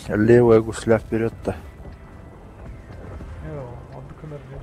Левая гусля вперед-то. Оннук гынар диэн.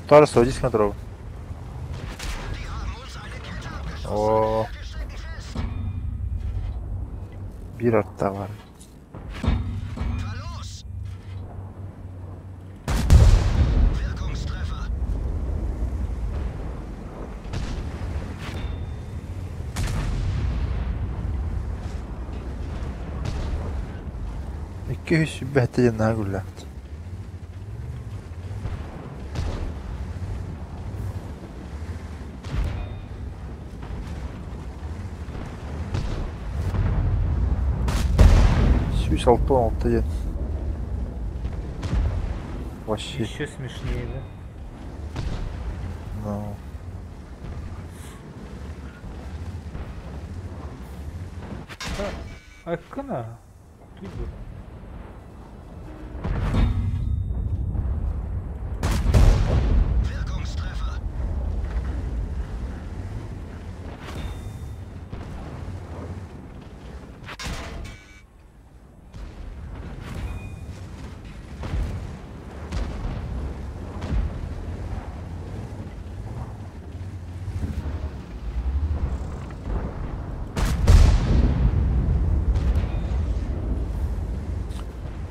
Тарас, садись на дорогу. О. Биир атта бар. Икки үс бэһэтэ диэн наһаа күллэхт. 166 диэн. Вообще. Еще смешнее, да? Ну. Айкына. Тут бы.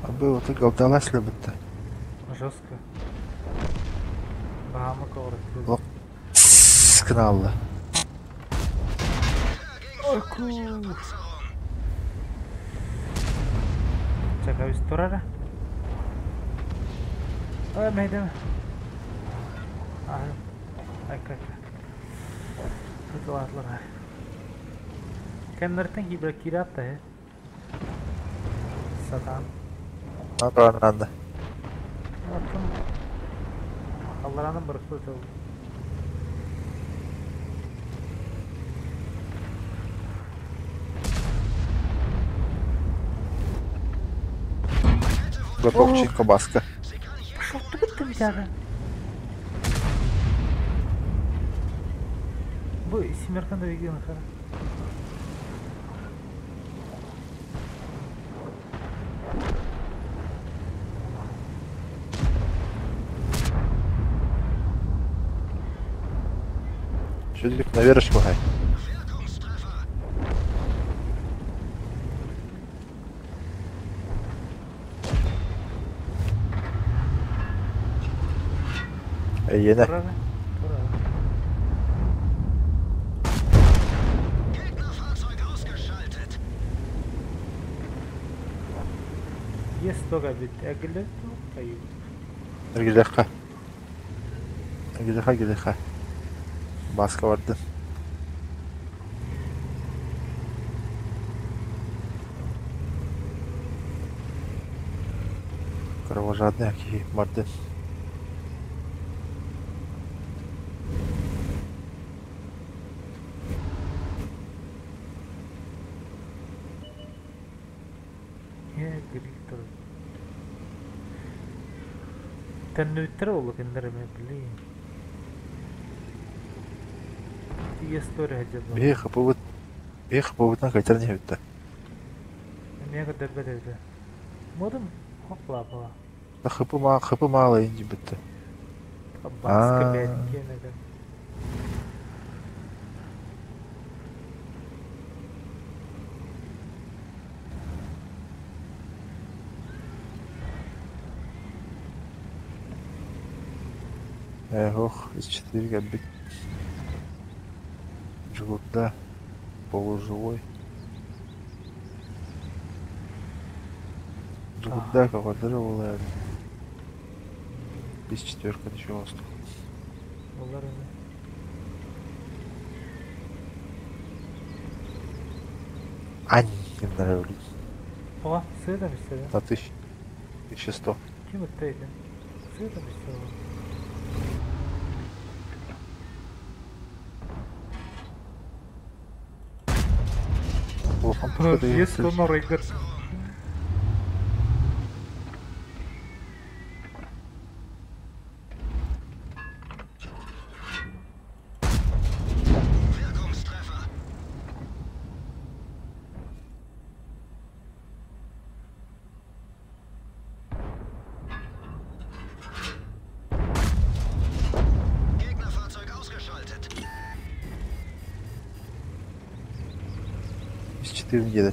Абы вот галдалас любит. Жестко. Баама говорит. Лок. Скналла. Айку. Чакабис турара. Ой, мэйдем. Айка. Тут. Кеннертен кибер кират та. Сатан. Надо. Аттым. Алларанын бырықты жол. Глоток кабаска. Пошел ты ты взяла. Бу семеркан да виден хара. Чудик на верочку хай. Эйене. Турара. Турара. Есть тога бит. Әгілі тайы. Эргилеха. Эргилеха, гилеха. Баска барды. Кровожадный киһи бардын. Ээ, гриль турар. Төннүбүттэрэ буолуо кинилэр эмиэ, блин. Тиийэ история сылдьар Биһи буолла. хапыбыт, биһи хапыбытынан кайтаран иһэбит да. Эмиэ көрдөрбөт эбитэ. Модун хоп-лаапала. Да хапы маа, хапы маалайын дьибитте. Бааска Аа, бэйэтин киэнэ ох, из четыре кэлбит. Джигурда, полуживой. Джигурда Так. көҕөрдөрө буолар. Из четверка еще воздух. Булар ини. Ань, нравились. Тоҕо? Сыа да мистере. На тысяч, 1100. Ким ытта ити? Сыа да мистере. Улахан пушка Есть деген тонор игр. Из 4 недели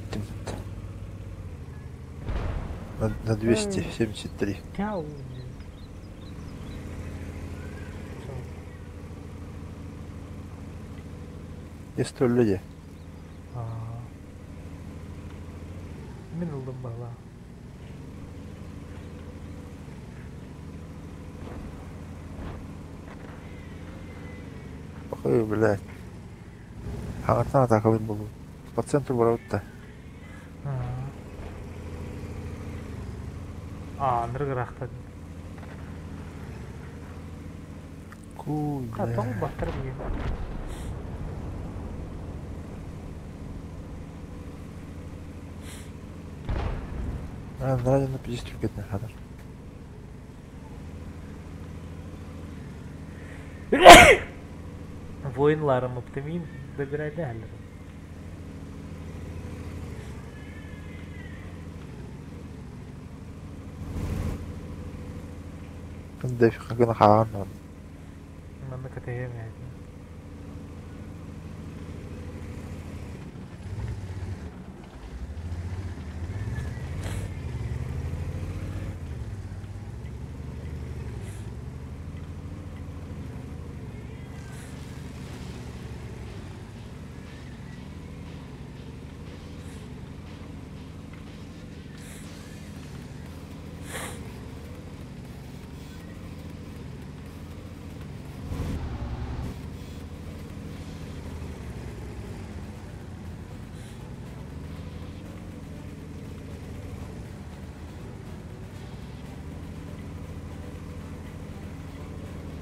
на 273. Тяу. Есть то люди. Мин ыллым баҕала. Ой, блядь. Хаҥаттан атаакалыыр буоллум. По центру барабыт да. Аа, анырык ыраахтан. Куй, Ха, тоҕо бля. баттар билигин. А, нравится на 50 ракетных хатар. Воинларым оптимин добирай дәһәлләр. Кын гына хаан. Манна кэтэһиэм эһэтин.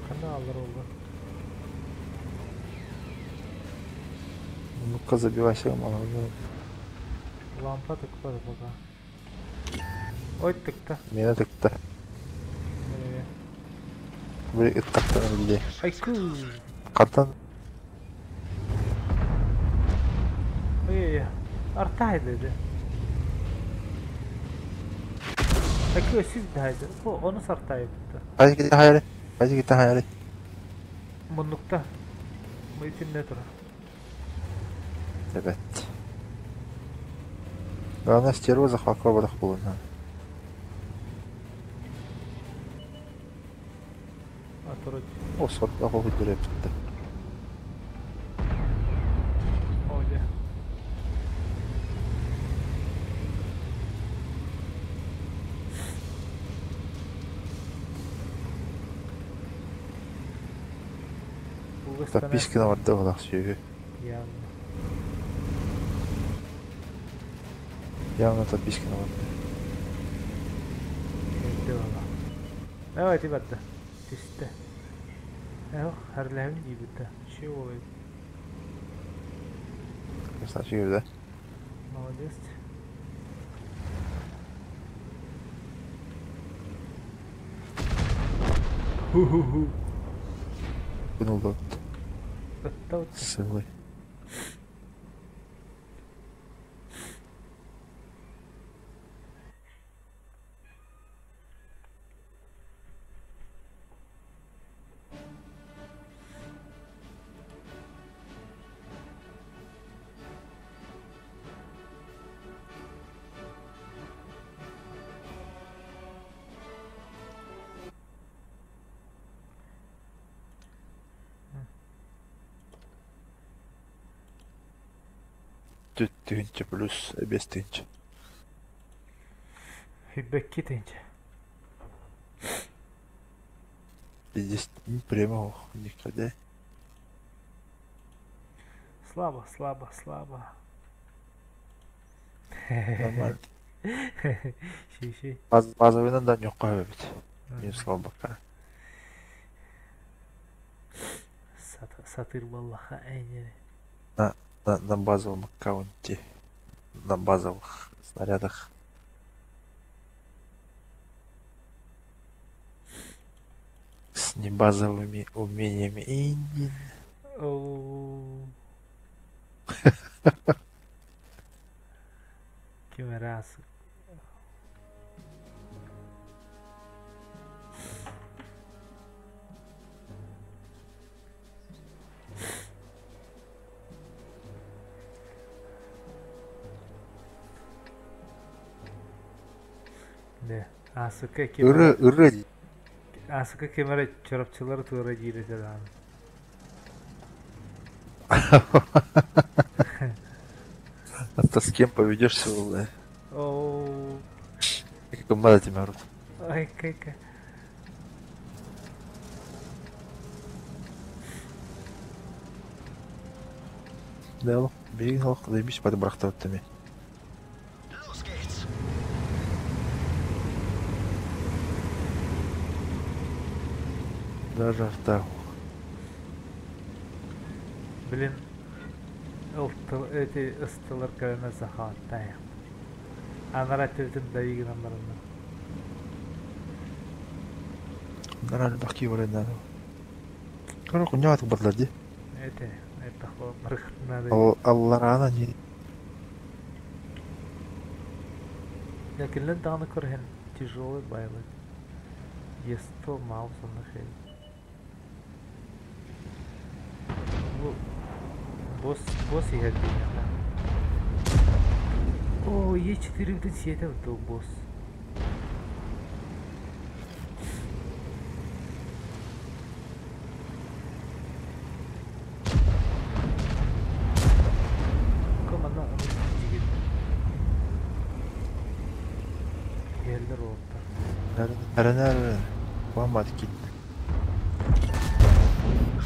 Ханна аллар олла. Ну-ка забивайся, мало. Лампа тыкпады пока. Ой, тыкта. Меня так-то. Били ыттахтан биле. Айку. Хантан Ой, артайды dedi. Айку сіз дайды. Бу onu сартайы бітті. Хайа киттэ хайары. Хайа киттэ хайары. Муннукта. Мыйтин тура. Эбэт. Главное стерва захватка барах буолуна. Атырыч. О, сорда хоһуйдура эппиттэ. Оля. Таппискина барда олах сүүһү. Явно. Явно Таппискина барда. Эдде бала. Давай ити барда. Түстэ. Эх, харлэһэбин диибит да. Үчүгэй уол эбит. Красавчик, да? Молодец. Ху-ху-ху. Вынул Ытта ытта. силой. Тыһыынча плюс 5 тыһыынча. 22 тыһыынча. Здесь прямо никогда. Слабо, слабо, слабо. Нормально. Ши-ши. Базовыйынан да ньокко эбит. Мин слабака. Сатыр баллаха эйнери. На базовом аккаунте. На базовых снарядах. С небазовыми умениями. И Оо. Ким раз. Не. Асыка ким Ыры, эрэ ыры. Асыка ким эрэ чурапчылары туора диир этэ даҕаны. А то с кем поведешься, да? Оо. Как мало тебя рот. Ой, как. Да, билигин олох заебись паты бырахтабыт. Los geht's. Даже авто. Блин, эти ыстылар кэлэнэ сахааттайа. Анара төтүн дави гынан баранна. Нормально бахки варен надо. Короче, у бадлар ди. Эти, это надо. Алларана не. Ләкинләр даҕаны көрһөн тяжелый байлык. Есто маус онно хей. Бу босс босс иһэр диэхэ. О, Е4 бүтүн сиэтэ бу босс. Команда onu дигин. Иһэллэр уоттар. Әрәнәр Мамат кит.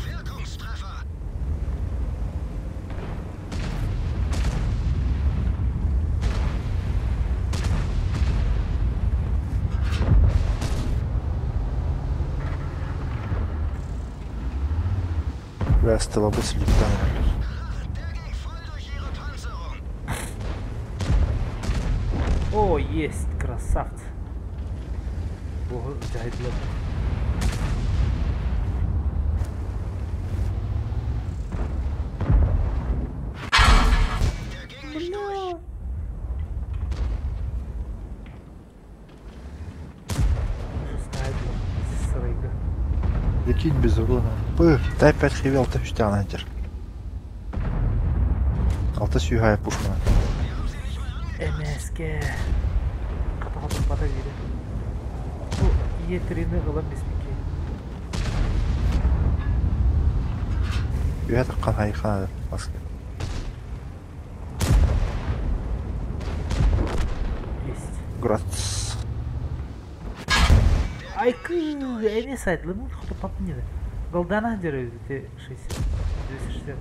Wirkungstreffer. Бля, бус лептан. Der ging voll durch ihre Panzerung. О, есть, красавцы. Богу дьаһайдылар. Der ging nicht durch. Ужас сырайга. Прикинь, без урона. Пых, дай 5 хивел та үстән антер. Алты сүйгая пушкана. Wir haben sie nicht mal angekratzt. МСК. Хата-хата бата дире. Бу Е3-ни ылан биспики. Үйә таққан хайхана маска. Есть. Грац. Айкы, эми сайтлы му хото пап не. Голдана дереве те 60. 260.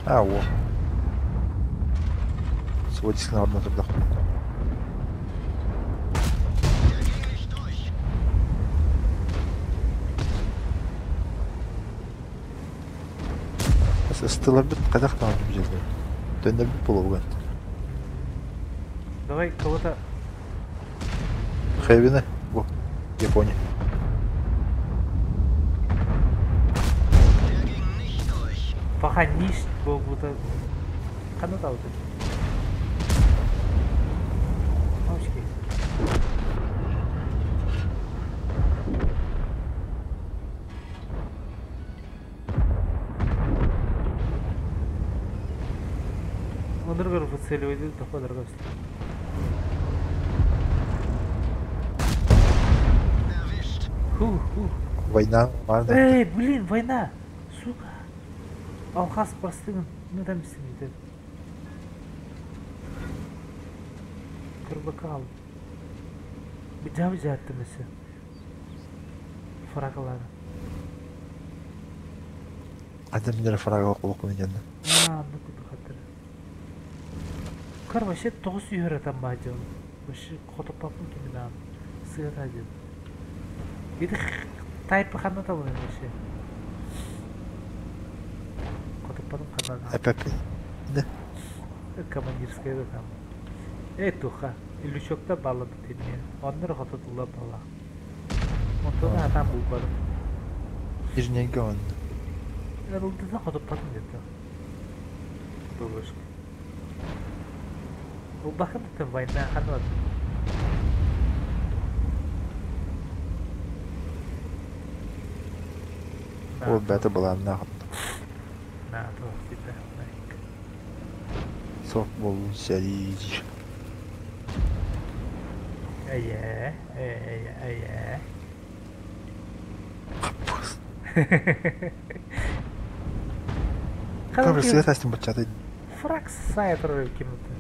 А, о. Свой диск на одну тогда. Ыстыларбыт хайдах даҕаны дьыллар. Төннөрбүт буолуоҕун. Давай кого-то... Хевина, го, Япония. Der ging nicht durch. Пока ниш буолбута. Ханна таабыты? Очки. Оныргар выцеливает, тохо Erwischt. Ху, ху. Война, нормально. Эй, блин, война! Сука! Алхаз простым, ну там сидит. Кырбакал. Бижа бижа аттымысы. Фрагалары. Адамнер фрага колокуну жанна. А, ну куду хатыр. Кар вообще тоғыз үйір там бадил. Вообще хотопапын киминан. Сыгат один. Иди тайпы ханна табын вообще. Хотопапын ханна. Опять. Командирская да там. Эй, туха. Лючокта баллады тенне. Оннор хототулла бала. Онтон атам булбадым. Нижний он. Ылдыза хотоппатын деді. Бабушка. Улбахын да война ханват. Ол бәті была нахуй. На, то всегда. Найк. Сок бол сәрий. Әйе, әйе, әйе. Каппас. Кабыр свет астын бачаты. Фракс сайт кем-то.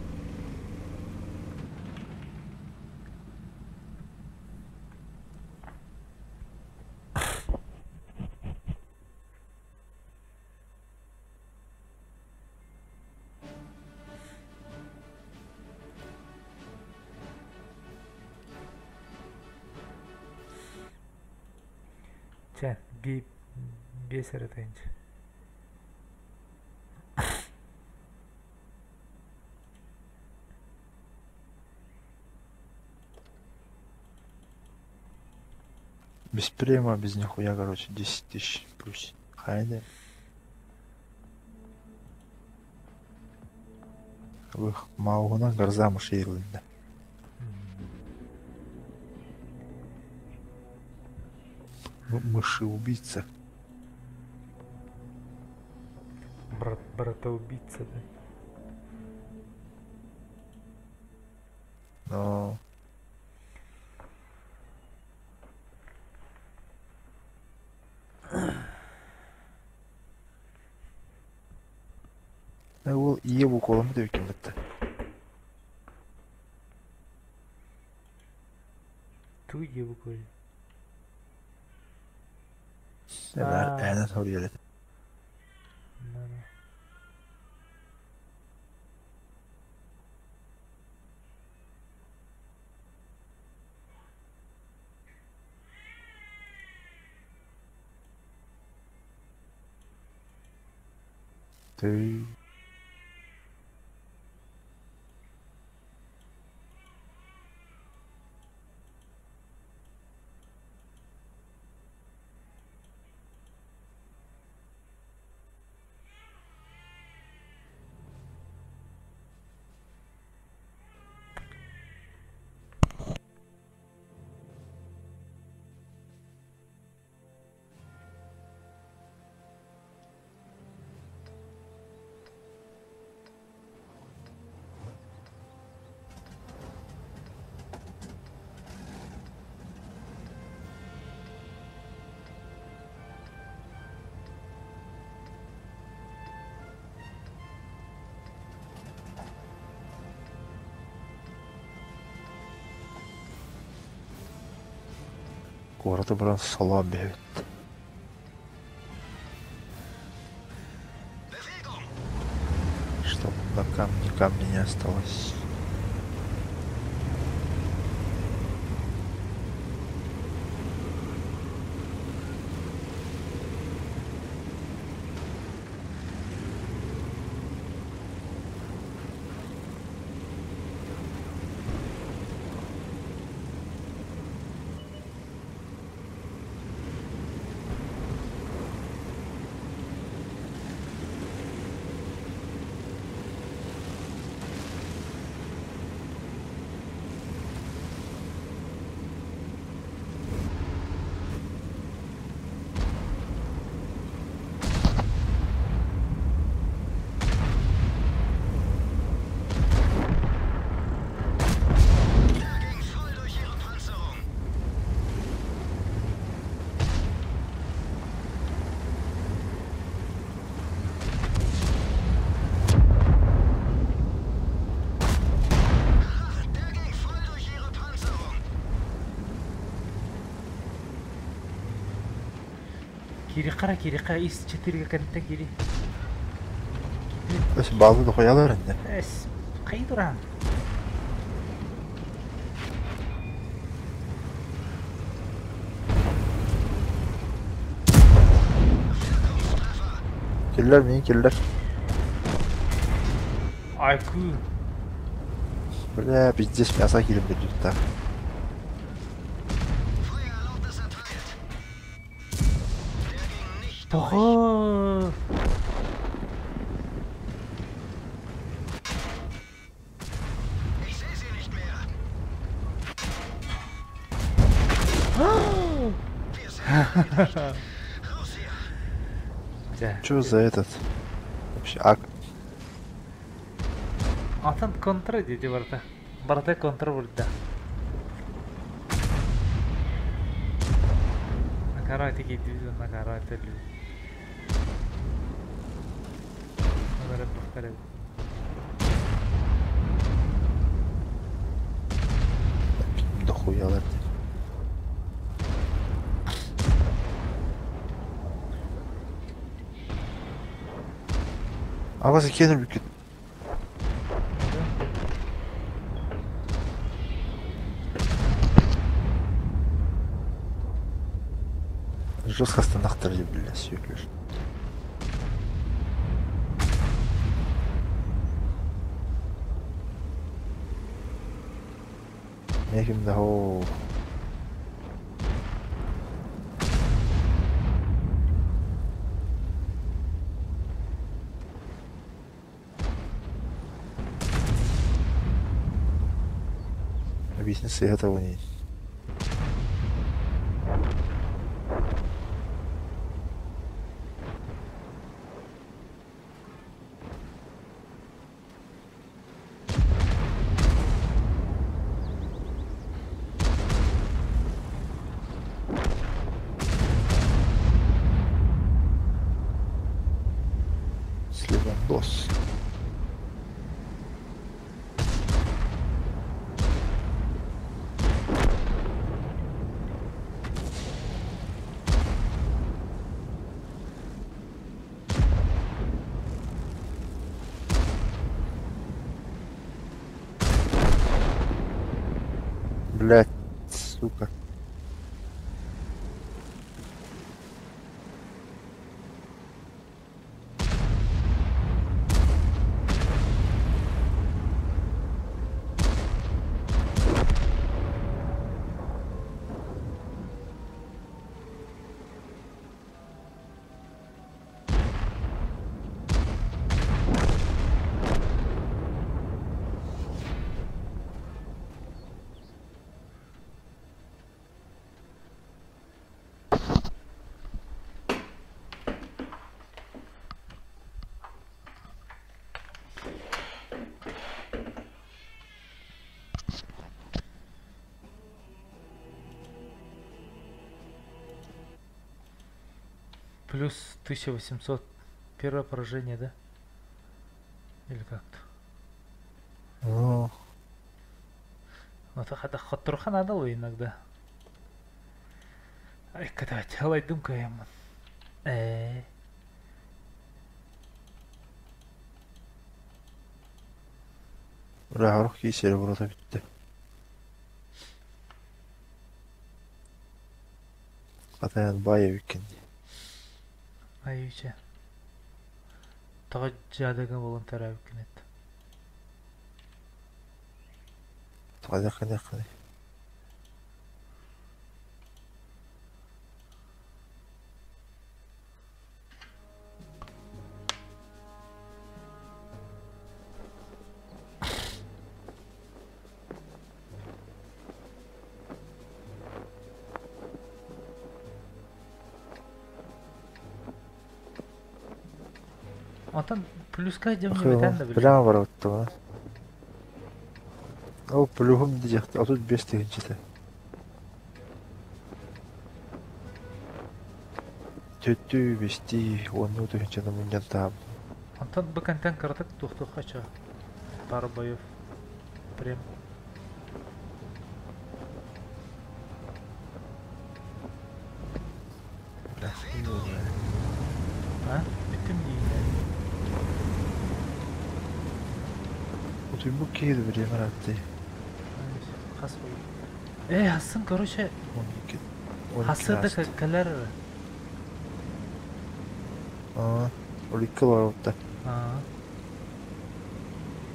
Чэ, би бесер этенч. Без према, без нихуя, короче, 10 тысяч плюс. Хайде. Вых, маугунан гарза мышейлында. Мыши убийца. Брат, брата-убийца, да. Но... Ол ие бу колымы деп екен бітті. Ту ебу кой. Әнен хор елет. Ты... Куораты баран салам бэбит. Bewegung! Чтоб на камне камня не осталось. Кири қара, кири қара, ис 4 кэнтен кири. Өс баалы дохуялар инде. Эс, қай туран? Киллер мин киллер. Айку. Бля, пиздец, мясо килим бир так. Feuererlaubnis erteilt. Der ging nicht durch. Тоҕо. Ich sehe sie nicht mehr. Wir sind erledigt. Raus hier. Дьэ. Чё за этот? Вообще, ак. Атын контра диэти барыта. Барыта контра бурда. Накара ити киирдибит накара төлү. Олар бахтар эбит. Дохуялар. Ағасы кенір бүкет. Жестко останақтар деп, бля, сүйеклер. Неким да хоо. Объясни этого не. Сливандос. Блять, сука. Плюс 1800. Первое поражение, да? Или как-то? Ну, Ну, это хотруха надо было иногда. Ай, давайте, алай думкаем. Бля, хорух кии сереброта бүтті. Атаян бай эбиккен. Айыча. Тоҕо дьаадыгын буолан төрөөбүккүн эт. Қайда қайда қайда. Онтон плюска дьон бэтэн да билэр. Прямо барбытта. Ол плюхум диэхти, 35 тыһынчыта. Төттүү бести, онну тыһынчаны мунньан таам. Онтон бу контент кыратык туохтуохха чо. Пару боев. Прям. Бля, хуй его знает. Утуйбут киһи время ратты. Хас буолла? Э, хассын, короче, 12 12 хасыада ааста. кэлэр эрэ. Аа, 12 олорбуттар. Аа,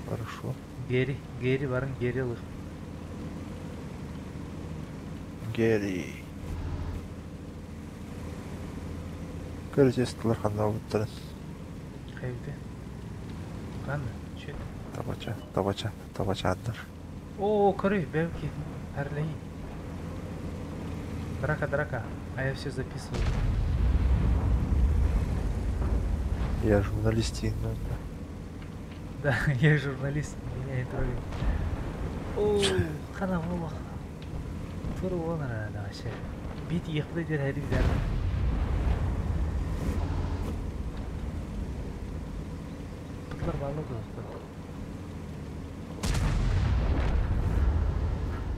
Хорошо. Гери, Гери барын Гери ылых. Гери. Көрүтүстүлэр ханна буттарын. Хайбыты. Ханна? Чөт. Табача, табача, табачааннар. О, көрүй, бәлки. Әрлей. Драка, драка. А я все записываю. Я журналист дейін. Да, я журналист, меня не трогай. О, хана волох. Тур вон она вообще. Бит ехты дер хәридәр. Пытлар балы достар.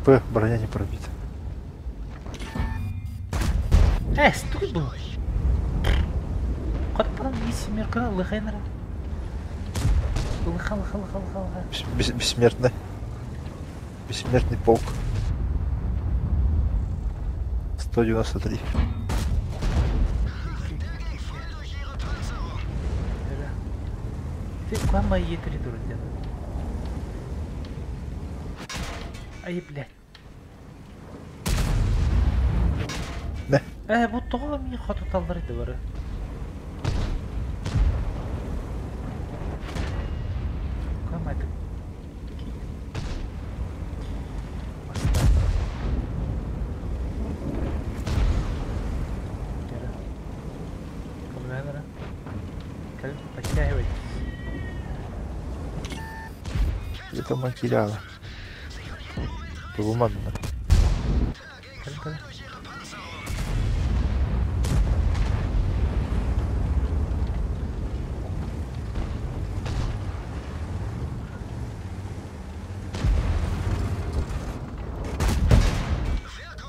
П, броня не пробита. Э, стук был. Катпан не семерка, лыхайнара. Лыха, лыха, лыха, лыха, лыха. Бессмертный. Бессмертный полк. 193. Ты кама етри турден. Ай, блядь. Не? Э, бу тоҕо мин хоту таллар ити бары. Кама это? Баста. Камера. Кэл подтягивайтесь. Это материалы. Тугуманна. Кэл кэл.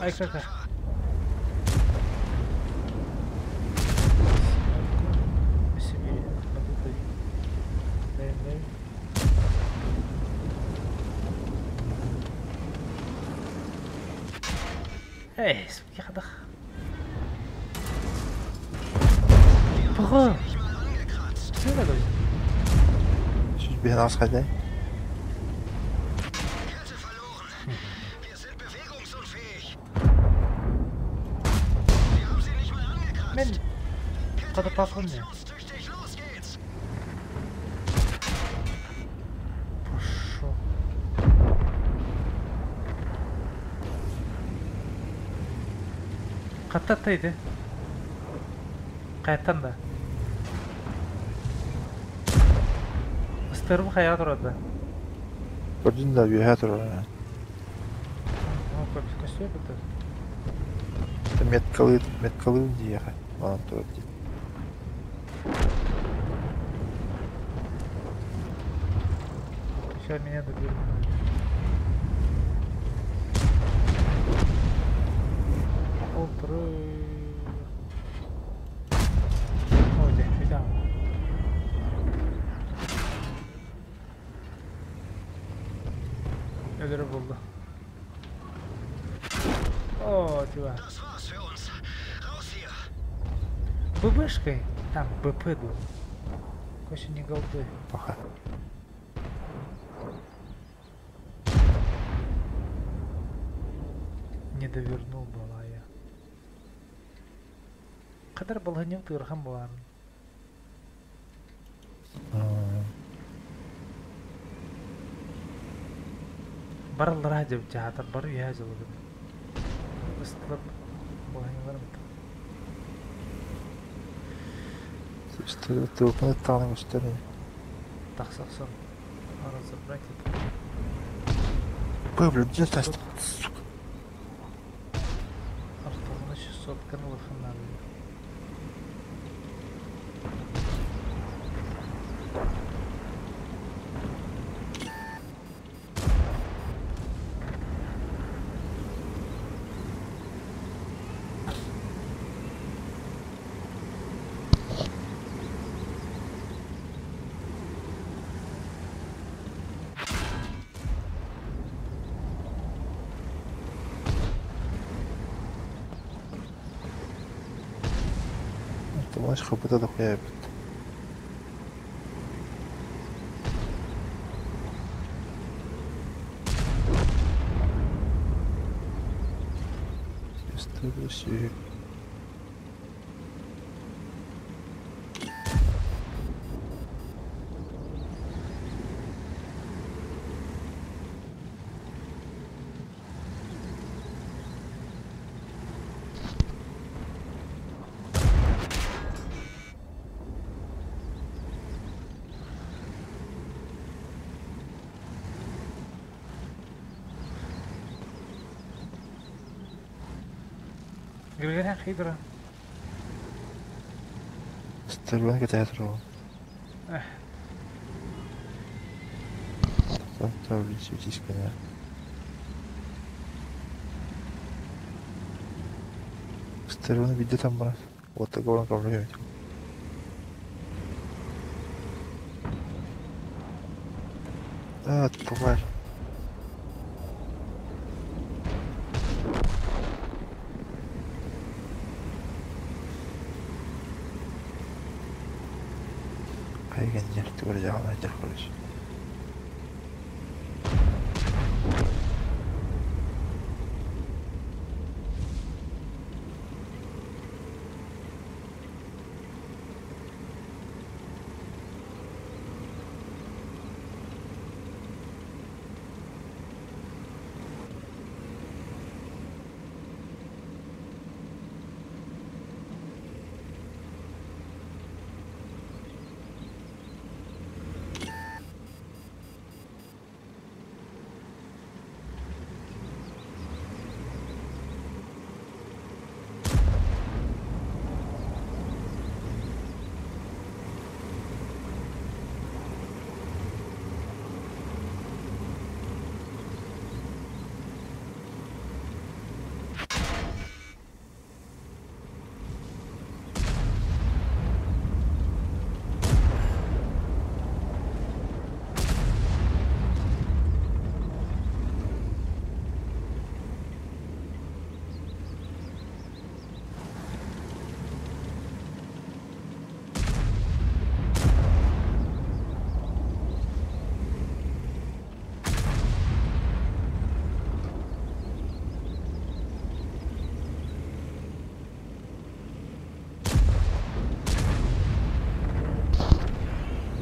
Ай, кака. Себе надутый. Дай, дай. Эй, суки хадах. Пого. Что такое? Чуть бегнал сходай. Kette verloren. Wir sind bewegungsunfähig. Wir haben sie nicht mal angekratzt. Мен қада папым не? Funktionstüchtig, los geht's. Пошел. Қаттаттайды. Қаяттан да. Ыстырым қая тұрады. Көрдүн да үөһэ турар. Ну, как костюм это? Это меткалы, меткалы диэхэ. Манан турар дии. Сейчас меня доберут. Полторы. Ой, да, сюда. Өлөрө болды. О, типа. Das war's für uns. Raus hier. ББшкой? Там БП был. Короче, не голды. Паха. Не довернул была я. Кадар балганем тырхан буларын. Бараллара деп жаатар бар я жылы. Ыстылып балганелар Тылкыны тағын көстөр. Тақсақсын. Разобрать это. П, блядь, где таст? Сука. Артығына 600 кын Автомат хбт дохуя эбит. Сүүс. Григорян хитро. Стервен кэтэ турар. Эх. Тискэнэ. Стервен виде там бар. Вот такого он. А, тварь. Хайган тугар жаҕана короче.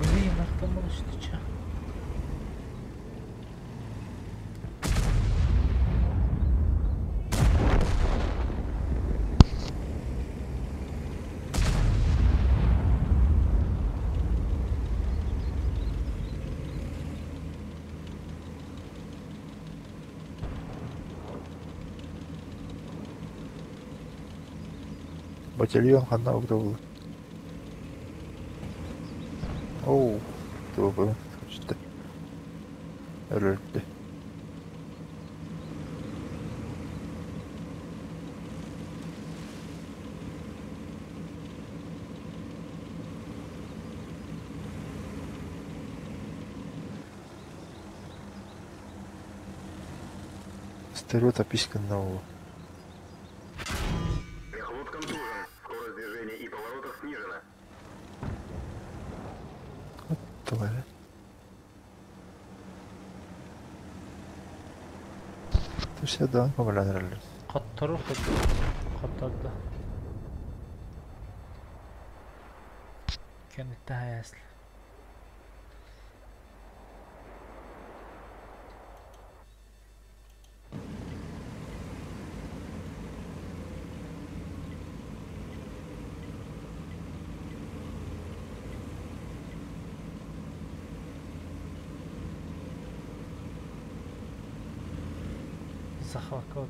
Блин, автомат, ты чё? Батальон ханна угрозы. Оу, тугу что Өлөрдү. Стервота писька нового. Мехвод контужен. Скорость движения и поворотов снижена. Тварь. Ты помалан. Қаттары қаттарды. Кенеттен ясли. Захвакал.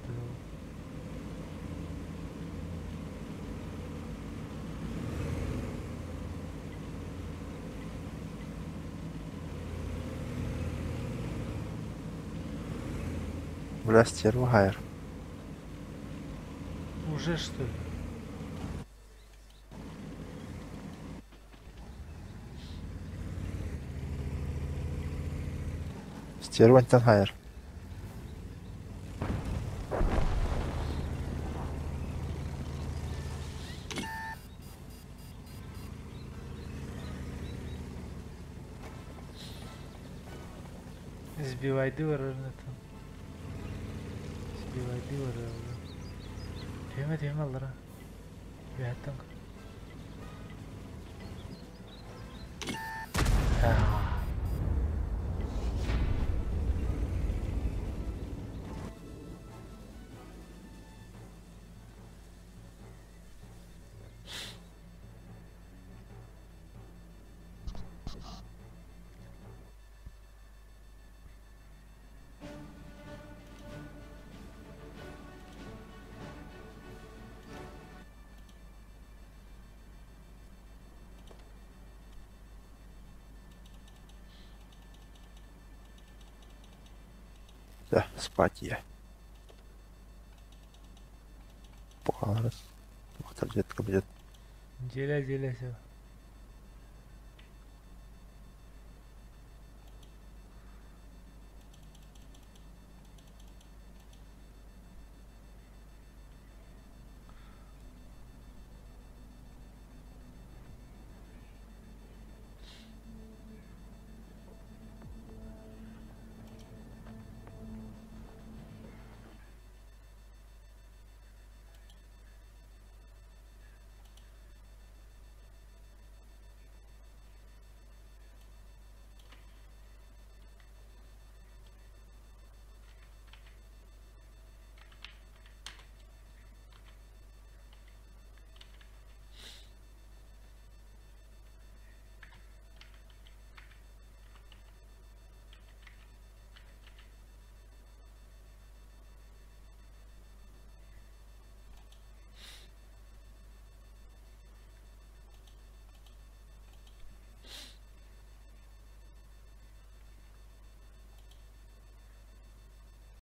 Бля, стерва хайр. Уже что ли? Стерва хайр. Сбивайды барарын. Сбивайды барарын. Түһүмэ түһүмэ аллара. Үөһэттэн көр. Аа. Да, спать я. Похаларас. Махтар дьиэт кабинет. Дьиэлээ дьиэлээ все.